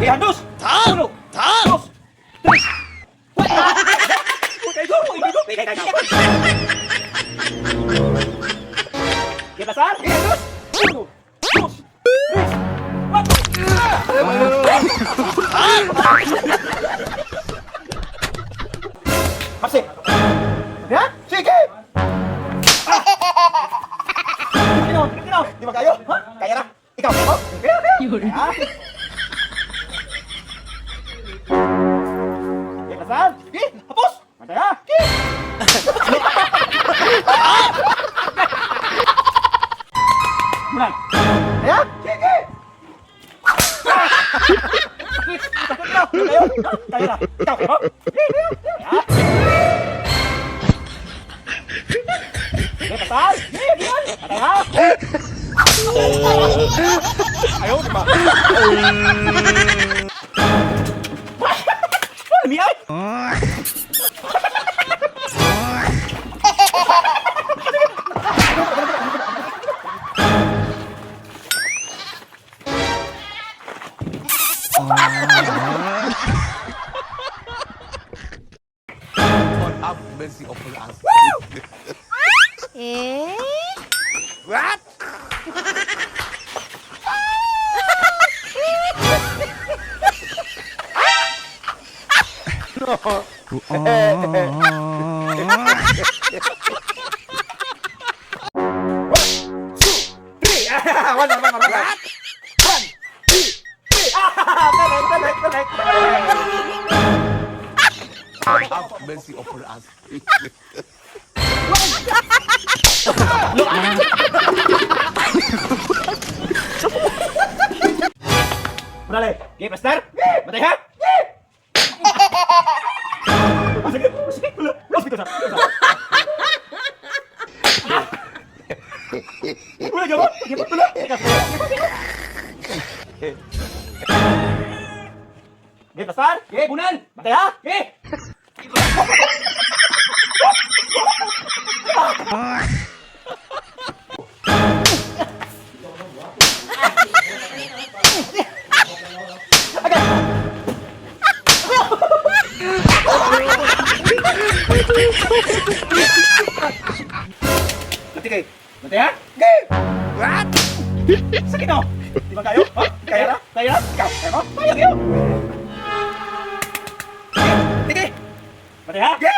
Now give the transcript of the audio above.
Ihandos! Uno! Dos! Tres! Cuatro! ¿Qué pasar? Uno, dos, tres, cuatro. Hapsi. Ya? Sige! Kino, kino. Di ba kayo? Ha? Kaya na? Ikaw, ako? Kaya, kaya. Ah. ¿Qué pasar? Sige! Hapos! Mantay ha. Mulai. Ya? Sige! Sakit, sakit na. Kayo, kaya na. Ikaw, ha? Ya. ¿Qué pasar? Mantay ha. Ayaw, di ba? Ano mi ay? God have mercy upon us. Eh? What? Three! One more, one more, one more. One, two, three! Ah! Correct, correct, correct. God have mercy upon us. Murale, ¿qué pasar? Mantay ha. Sige, sige. Wala, sige, sige. Wala, gawin. Wala. ¿Qué pasar? ¿Qué, Bunal? Mantay ha. ¿Qué? Mantay Mantay ha? Sige! What? Sakit no? Di ba kayo? Ha? Kaya na? Kaya na? Ikaw, kaya mo? Kaya kayo? Sige! Mantay ha? Sige!